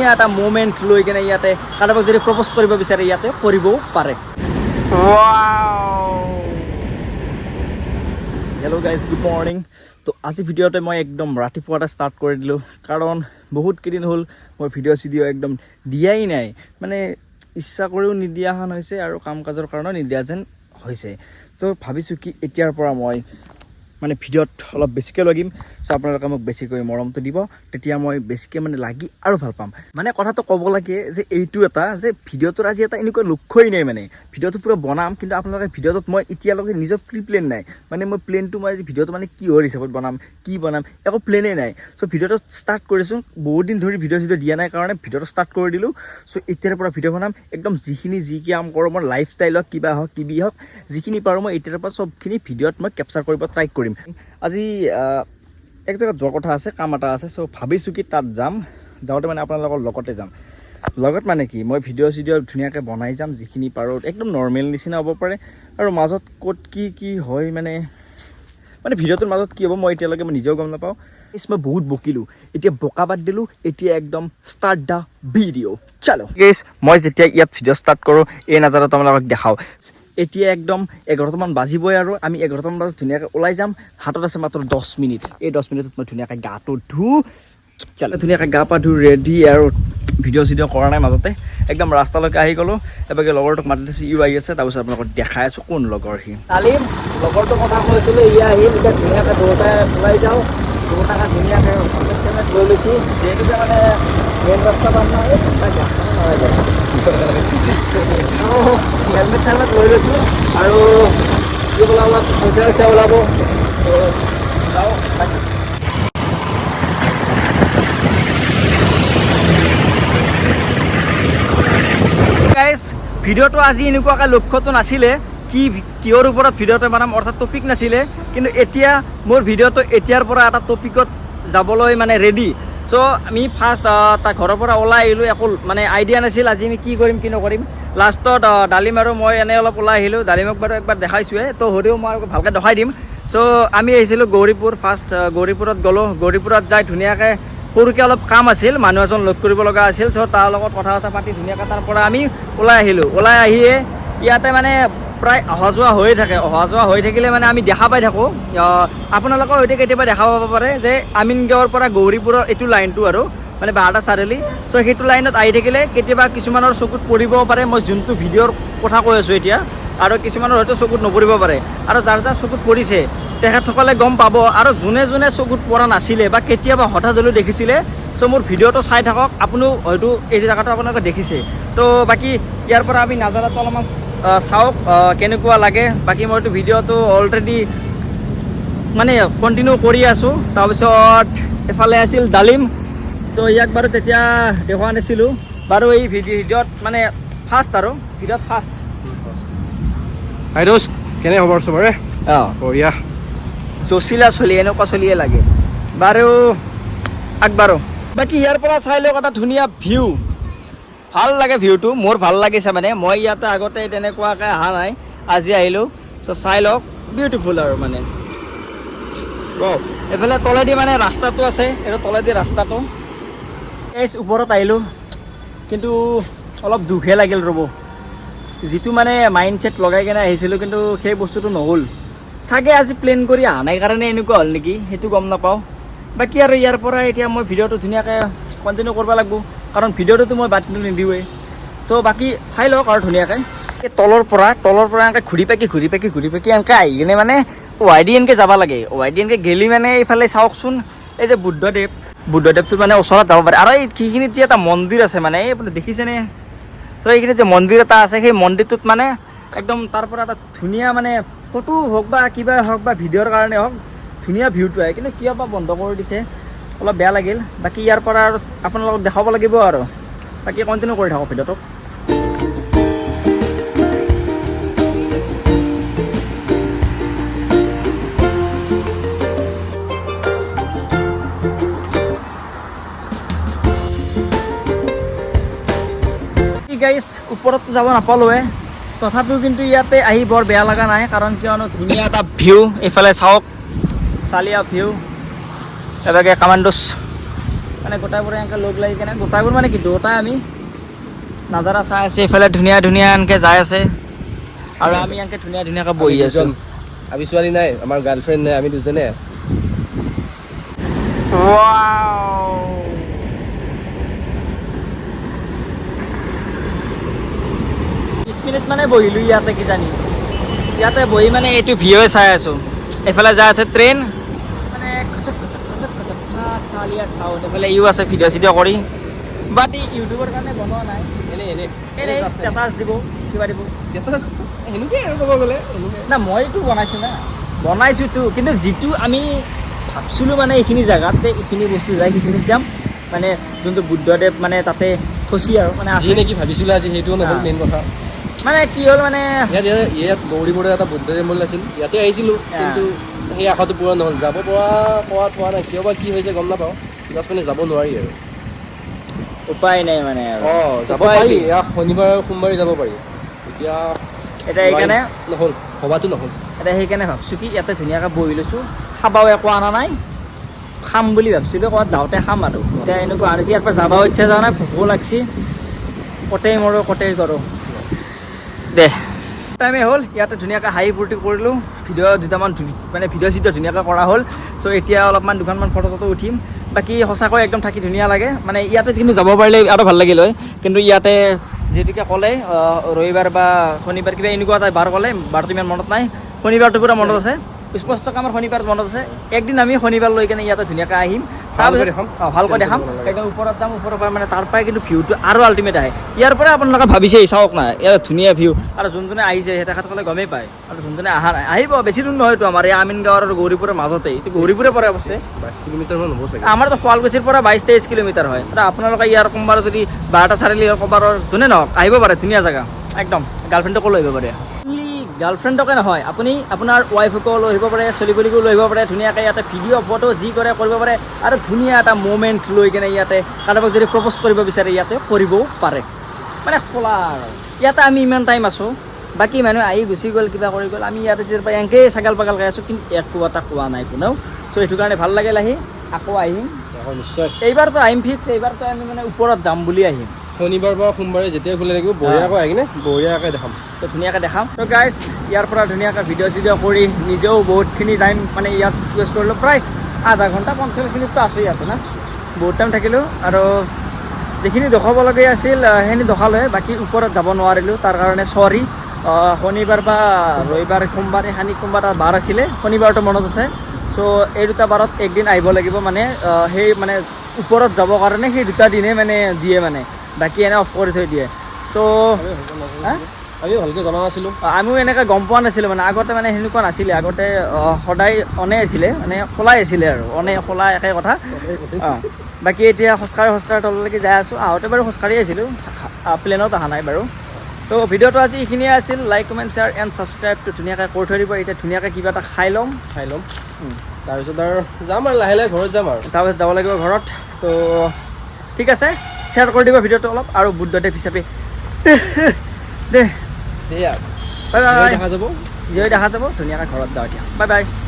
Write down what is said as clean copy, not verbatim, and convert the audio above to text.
ধুনীয়া এটা মুমেণ্ট লৈ কেনে ইয়াতে কাৰোবাক যদি প্ৰপ'জ কৰিব বিচাৰে, ইয়াতে কৰিবও পাৰে। Hello' guys, good morning. তো আজি ভিডিঅ'তে মই একদম ৰাতিপুৱাতে ষ্টাৰ্ট কৰি দিলোঁ, কাৰণ বহুত কেইদিন হ'ল মই ভিডিঅ' চিডিঅ' একদম দিয়াই নাই। মানে ইচ্ছা কৰিও নিদিয়া যেন হৈছে আৰু কাম কাজৰ কাৰণেও নিদিয়া যেন হৈছে। তো ভাবিছোঁ কি এতিয়াৰ পৰা মই মানে ভিডিঅ'ত অলপ বেছিকৈ লাগিম। চ' আপোনালোকে মোক বেছিকৈ মৰমটো দিব, তেতিয়া মই বেছিকৈ মানে লাগি আৰু ভাল পাম। মানে কথাটো ক'ব লাগে যে এইটো এটা যে ভিডিঅ'টোৰ আজি এটা এনেকুৱা লক্ষ্যই নাই। মানে ভিডিঅ'টো পূৰা বনাম, কিন্তু আপোনালোকে ভিডিঅ'টোত মই এতিয়ালৈকে নিজৰ প্ৰি প্লেন নাই। মানে মই প্লেনটো, মই আজি ভিডিঅ'টো মানে কিহৰ হিচাপত বনাম, কি বনাম, একো প্লেনেই নাই। চ' ভিডিঅ'টো ষ্টাৰ্ট কৰিছোঁ। বহুত দিন ধৰি ভিডিঅ' চিডিঅ' দিয়া নাই কাৰণে ভিডিঅ'টো ষ্টাৰ্ট কৰি দিলোঁ। চ' এতিয়াৰ পৰা ভিডিঅ' বনাম একদম যিখিনি যি কাম কৰোঁ, মোৰ লাইফষ্টাইল হওক, কিবা হওক, কিবি হওক, যিখিনি পাৰোঁ মই এতিয়াৰ পৰা চবখিনি ভিডিঅ'ত মই কেপচাৰ কৰিব ট্ৰাই কৰিম। আজি এক জেগাত যোৱাৰ কথা আছে, কাম এটা আছে। চ' ভাবিছোঁ কি তাত যাম, যাওঁতে মানে আপোনালোকৰ লগতে যাম। লগত মানে কি, মই ভিডিঅ' চিডিঅ' ধুনীয়াকৈ বনাই যাম যিখিনি পাৰোঁ। একদম নৰ্মেল নিচিনা হ'ব পাৰে আৰু মাজত ক'ত কি কি হয়, মানে মানে ভিডিঅ'টোৰ মাজত কি হ'ব, মই এতিয়ালৈকে মই নিজেও গম নাপাওঁ। ইছ, মই বহুত বকিলোঁ, এতিয়া বকা বাদ দিলোঁ। এতিয়া একদম ষ্টাৰ্ট the video, চালো। গেইছ, মই যেতিয়া ইয়াত ভিডিঅ' ষ্টাৰ্ট কৰোঁ, এই নাজাৰাটো আপোনালোকক দেখাওঁ। এতিয়া একদম 11টামান বাজিবই আৰু আমি 11টামান বজাত ধুনীয়াকৈ ওলাই যাম। হাতত আছে মাত্ৰ 10 মিনিট। এই 10 মিনিটত মই ধুনীয়াকৈ গাটো ধুওঁ। চালো, ধুনীয়াকৈ গা পা ধুই ৰেডি আৰু ভিডিঅ' চিডিঅ' কৰা নাই মাজতে। একদম ৰাস্তালৈকে আহি গ'লোঁ। এবাৰ লগৰটোক মাতি দিছোঁ, ইও আহি আছে। তাৰপিছত আপোনালোকক দেখাই আছোঁ কোন লগৰ সি। তালিম লগৰটোৰ কথা কৈছিলোঁ, ই আহিল। এতিয়া ধুনীয়াকৈ দুয়োটাই ওলাই যাওঁ। দুয়োটাকে ধুনীয়াকৈ হেলমেট চেলমেট লৈ লৈছোঁ, যিহেতুকে মানে মেইন ৰাস্তা পাম নহয়, নালাগে। হেলমেট চেলমেট লৈ লৈছোঁ আৰু কি বোলে অলপ পইচা চইচা ওলাব। তো যাওঁ বাকী। গাইজ, ভিডিঅ'টো আজি এনেকুৱাকৈ লক্ষ্যটো নাছিলে কি কিহৰ ওপৰত ভিডিঅ'টো বনাম, অৰ্থাৎ টপিক নাছিলে। কিন্তু এতিয়া মোৰ ভিডিঅ'টো এতিয়াৰ পৰা এটা টপিকত যাবলৈ মানে ৰেডি। চ' আমি ফাৰ্ষ্ট তাৰ ঘৰৰ পৰা ওলাই আহিলোঁ। একো মানে আইডিয়া নাছিল আজি আমি কি কৰিম, কি নকৰিম। লাষ্টত ডালিম আৰু মই এনেই অলপ ওলাই আহিলোঁ। ডালিমক বাৰু একবাৰ দেখাইছোঁৱে, তো হ'লেও মই ভালকৈ দেখাই দিম। চ' আমি আহিছিলোঁ গৌৰীপুৰ। ফাৰ্ষ্ট গৌৰীপুৰত গ'লোঁ। গৌৰীপুৰত যাই ধুনীয়াকৈ সৰুকৈ অলপ কাম আছিল, মানুহ এজন লগ কৰিব লগা আছিল। চ' তাৰ লগত কথা কথা পাতি ধুনীয়াকৈ তাৰ পৰা আমি ওলাই আহিলোঁ। ওলাই আহিয়ে ইয়াতে মানে প্ৰায় অহা যোৱা হৈয়ে থাকে। অহা যোৱা হৈ থাকিলে মানে আমি দেখা পাই থাকোঁ। আপোনালোকৰ হয়তো কেতিয়াবা দেখা পাব পাৰে যে আমিনগাঁৱৰ পৰা গৌৰীপুৰৰ এইটো লাইনটো আৰু মানে বাহাটা চাৰিআলি। চ' সেইটো লাইনত আহি থাকিলে কেতিয়াবা কিছুমানৰ চকুত পৰিব পাৰে মই যোনটো ভিডিঅ'ৰ কথা কৈ আছোঁ এতিয়া, আৰু কিছুমানৰ হয়তো চকুত নপৰিব পাৰে। আৰু যাৰ যাৰ চকুত পৰিছে, তেখেতসকলে গম পাব। আৰু যোনে যোনে চকুত পৰা নাছিলে বা কেতিয়াবা হঠাৎ হ'লেও দেখিছিলে, চ' মোৰ ভিডিঅ'টো চাই থাকক, আপুনিও হয়তো এই জেগাটো আপোনালোকে দেখিছে। তো বাকী ইয়াৰ পৰা আমি নাজাৰাটো অলপমান চাওক কেনেকুৱা লাগে। বাকী মইতো ভিডিঅ'টো অলৰেডি মানে কণ্টিনিউ কৰি আছোঁ। তাৰপিছত এফালে আছিল ডালিম। চ' ইয়াক বাৰু তেতিয়া দেখুওৱা নাছিলোঁ বাৰু। এই ভিডিঅ'ত মানে ফাৰ্ষ্ট আৰু ভিডিঅ'ত ফাৰ্ষ্ট। হাই দোস্ত, কেনে খবৰ চবৰে? বঢ়িয়া। জচিলা চলি, এনেকুৱা চলিয়ে লাগে। বাৰু, আগবাঢ়ো। বাকী ইয়াৰ পৰা চাই লওক এটা ধুনীয়া ভিউ। ভাল লাগে ভিউটো, মোৰ ভাল লাগিছে। মানে মই ইয়াতে আগতে তেনেকুৱাকৈ অহা নাই, আজি আহিলোঁ। চ' চাই লওক, বিউটিফুল। আৰু মানে এইফালে তলেদি মানে ৰাস্তাটো আছে, এইটো তলেদি ৰাস্তাটো। এই ওপৰত আহিলোঁ, কিন্তু অলপ দুখহে লাগিল ৰ'ব। যিটো মানে মাইণ্ড ছেট লগাই কেনে আহিছিলোঁ, কিন্তু সেই বস্তুটো নহ'ল। চাগে আজি প্লেন কৰি অহা নাই কাৰণে এনেকুৱা হ'ল নেকি, সেইটো গম নাপাওঁ। বাকী আৰু ইয়াৰ পৰা এতিয়া মই ভিডিঅ'টো ধুনীয়াকৈ কণ্টিনিউ কৰিব লাগিব, কাৰণ ভিডিঅ'টোতো মই বাদ নিদিওঁৱেই। চ' বাকী চাই লওক আৰু ধুনীয়াকৈ। এই তলৰ পৰা এনেকৈ ঘূৰি পাকি ঘূৰি পাকি ঘূৰি পাকি এনেকৈ আহি কিনে মানে ৱাই ডি এনকে যাব লাগে। ৱাই ডি এনকে গেলি মানে এইফালে চাওকচোন, এই যে বুদ্ধদেৱ, বুদ্ধদেৱটোৰ মানে ওচৰত যাব পাৰে। আৰু এই সেইখিনিত যে এটা মন্দিৰ আছে, মানে এই আপুনি দেখিছেনে? তো এইখিনিত যে মন্দিৰ এটা আছে, সেই মন্দিৰটোত মানে একদম তাৰ পৰা এটা ধুনীয়া মানে ফটো হওক বা কিবা হওক বা ভিডিঅ'ৰ কাৰণে হওক, ধুনীয়া ভিউটো আহে। কিন্তু কিয় বা বন্ধ কৰি দিছে, অলপ বেয়া লাগিল। বাকী ইয়াৰ পৰা আৰু আপোনালোকক দেখাব লাগিব আৰু বাকী কণ্টিনিউ কৰি থাকক ভিডিঅ'টো। গাইছ, ওপৰততো যাব নাপালোৱে, তথাপিও কিন্তু ইয়াতে আহি বৰ বেয়া লগা নাই। কাৰণ কিয়নো ধুনীয়া এটা ভিউ। এইফালে চাওক, চালিয়া ভিউ। এভাগে কামাণ্ডোছ। মানে গোটাইবোৰে এনেকৈ লগ লাগি কেনে, গোটাইবোৰ মানে কি, দুয়োটাই আমি নাজাৰা চাই আছোঁ। এইফালে ধুনীয়া ধুনীয়া এনেকৈ যাই আছে আৰু আমি এনেকৈ ধুনীয়া ধুনীয়াকৈ বহি আমি আছোঁ। দুজন। আমি ছোৱালী নাই, আমাৰ গাৰ্লফ্ৰেণ্ড নাই, আমি দুজনে। Wow! 20 minute মানে বহিলোঁ ইয়াতে কিজানি। ইয়াতে বহি মানে এইটো ভিউৱে চাই আছোঁ। এইফালে যাই আছে ট্ৰেইন, মানে খচক খচক খচক খচক চালিয়া চাউণ্ড। এইফালে ইও আছে ভিডিঅ' চিডিঅ' কৰি, বাট ই ইউটিউবৰ কাৰণে বনোৱা নাই। এনেই এনেই। এনেই ষ্টেটাছ দিব, কিবা দিব। ষ্টেটাছ সেনেকুৱাই আৰু ক'ব গ'লে এনেকুৱাই। না, মইতো বনাইছোঁ না, বনাইছোঁতো, কিন্তু যিটো আমি ভাবছিলোঁ মানে এইখিনি জেগাতে এইখিনি বস্তু যায়, সেইখিনিত যাম, মানে যোনটো বুদ্ধদেৱ মানে তাতে থৈছি আৰু মানে যি আছে। নেকি ভাবিছিলো আজি, সেইটোও নহ'ল। মেইন কথা। মানে কি হ'ল মানে? ইয়াত ইয়াত ইয়াত গৌৰীপুৰত এটা বুদ্ধ টেম্পল আছিল, ইয়াতে আহিছিলোঁ, কিন্তু সেই আশাটো পূৰণ নহ'ল। যাব পৰা পোৱা পোৱা নাই, কিয় বা কি হৈছে গম নাপাওঁ। জাষ্ট মানে যাব নোৱাৰি আৰু। উপায় নাই মানে আৰু। অঁ, যাব উপায় পাৰি। কি? ইয়াত শনিবাৰ আৰু সোমবাৰে যাব পাৰি এতিয়া। এতিয়া সেইকাৰণে নহ'ল, ভবাটো নহ'ল। এতিয়া সেইকাৰণে ভাবছোঁ কি, ইয়াতে ধুনীয়াকৈ বহি লৈছোঁ। খাবাও একো অনা নাই, খাম বুলি ভাবছিলোঁ ক'ৰবাত যাওঁতে খাম আৰু। এতিয়া এনেকুৱা আনিছে, ইয়াৰ পৰা যাবও ইচ্ছা যোৱা নাই, ভোকো লাগছি। কতেই মৰোঁ কতেই কৰোঁ দে। টাইমে হ'ল, ইয়াতে ধুনীয়াকৈ হাঁহি ফূৰ্তি কৰিলোঁ। ভিডিঅ' দুটামান মানে ভিডিঅ' চিডিঅ' ধুনীয়াকৈ কৰা হ'ল। চ' এতিয়া অলপমান দুখনমান ফটো চটো উঠিম। বাকী সঁচাকৈ একদম থাকি ধুনীয়া লাগে। মানে ইয়াতে কিন্তু যাব পাৰিলে আৰু ভাল লাগিল হয়, কিন্তু ইয়াতে যিহেতুকে ক'লে ৰবিবাৰ বা শনিবাৰ, কিবা এনেকুৱা এটা বাৰ ক'লে, বাৰটো ইমান মনত নাই, শনিবাৰটো পূৰা মনত আছে স্পষ্টকৈ। আমাৰ শনিবাৰ মনত আছে। একদিন আমি শনিবাৰ লৈ কেনে ইয়াতে ধুনীয়াকৈ আহিম। ভালকৈ দেখাম। অঁ, ভালকৈ দেখাম। টেনচন ল'ব নালাগে। একদম ওপৰত যাম, ওপৰৰ পৰা মানে তাৰ পৰাই কিন্তু ভিউটো আৰু আল্টিমেট আহে। ইয়াৰ পৰাই আপোনালোকে ভাবিছে, চাওক না, ইয়াত ধুনীয়া ভিউ। আৰু যোনজনে আহিছে সেই তেখেতসকলে গমেই পায়, আৰু যোনজনে অহা নাই আহিব। বেছি দূৰ নহয়তো, আমাৰ এই আমিনগাঁও আৰু গৌৰীপুৰৰ মাজতে। এইটো গৌৰীপুৰে পৰে অৱশ্যে। 22 কিলোমিটাৰমান হ'ব চাগে। আমাৰতো শুৱালকুছিৰ পৰা 22-23 কিলোমিটাৰ হয়। আৰু আপোনালোকে ইয়াৰ কোনোবাৰ যদি 12টা চাৰিআলি ক'ৰবাৰ যোনে নহওক আহিব পাৰে। ধুনীয়া জেগা একদম। গাৰ্লফ্ৰেণ্ডকো লৈ আহিব পাৰে। অনলি গাৰ্লফ্ৰেণ্ডকে নহয়, আপুনি আপোনাৰ ৱাইফকো লৈ আহিব পাৰে, চলি লৈ আহিব পাৰে। ধুনীয়াকৈ ইয়াতে ভিডিঅ' ফটো যি কৰে কৰিব পাৰে আৰু ধুনীয়া এটা মুমেণ্ট লৈ কেনে ইয়াতে কাৰোবাক যদি প্ৰপ'জ কৰিব বিচাৰে, ইয়াতে কৰিবও পাৰে। মানে খোলা আৰু। ইয়াতে আমি ইমান টাইম আছোঁ, বাকী মানুহ আহি গুচি গ'ল, কিবা কৰি গ'ল। আমি ইয়াতে তেতিয়াৰ পৰা এনেকেই ছাগাল পাগাল খাই আছোঁ, কিন্তু একো এটা কোৱা নাই কোনেও। চ' সেইটো কাৰণে ভাল লাগিল আহি। আকৌ আহিম। আকৌ নিশ্চয়। এইবাৰতো আহিম ফিক্স। এইবাৰতো আমি মানে ওপৰত যাম বুলি আহিম। শনিবাৰ বা সোমবাৰে যেতিয়াই খোলা থাকিব, বঢ়িয়াকৈ আহি কিনে বঢ়িয়াকৈ দেখাম। তো ধুনীয়াকৈ দেখাম। তো গাইজ, ইয়াৰ পৰা ধুনীয়াকৈ ভিডিঅ' চিডিঅ' কৰি নিজেও বহুতখিনি টাইম মানে ইয়াত ইউজ কৰিলোঁ। প্ৰায় আধা ঘণ্টা 45 মিনিটটো আছোঁ ইয়াতে না, বহুত টাইম থাকিলোঁ। আৰু যিখিনি দেখুৱাবলগীয়া আছিল সেইখিনি দেখালোৱে, বাকী ওপৰত যাব নোৱাৰিলোঁ, তাৰ কাৰণে চৰি। শনিবাৰ বা ৰবিবাৰ, সোমবাৰ, এইখানি কোনোবা এটা বাৰ আছিলে, শনিবাৰটো মনত আছে। চ' এই দুটা বাৰত একদিন আহিব লাগিব। মানে সেই মানে ওপৰত যাবৰ কাৰণে সেই দুটা দিনেই মানে দিয়ে, মানে বাকী এনে অফ কৰি থৈ দিয়ে। চ' হা? আমি ভালকৈ জনা নাছিলোঁ। আমিও এনেকৈ গম পোৱা নাছিলোঁ। মানে আগতে মানে সেনেকুৱা নাছিলে। আগতে সদায় অনে আছিলে, মানে খোলাই আছিলে, আৰু অনে খোলা একে কথা। বাকী এতিয়া খোজকাঢ়ি খোজকাঢ়ি তললৈকে যাই আছোঁ। আহোঁতে বাৰু খোজকাঢ়ি আহিছিলোঁ, প্লেনত অহা নাই বাৰু। তো ভিডিঅ'টো আজি এইখিনিয়ে আছিল। লাইক, কমেণ্ট, শ্বেয়াৰ এণ্ড ছাবস্ক্ৰাইবটো ধুনীয়াকৈ কৰি থৈ দিব। এতিয়া ধুনীয়াকৈ কিবা এটা খাই ল'ম। খাই ল'ম, তাৰপিছত আৰু যাম আৰু লাহে লাহে ঘৰত যাম আৰু। তাৰপিছত যাব লাগিব ঘৰত। তো ঠিক আছে, শ্বেয়াৰ কৰি দিব ভিডিঅ'টো অলপ আৰু বুদ্ধদেৱ হিচাপে দে। সেয়া। Bye bye. দেখা যাব। জয় দেখা যাব। ধুনীয়াকৈ ঘৰত যাওঁ এতিয়া। Bye bye.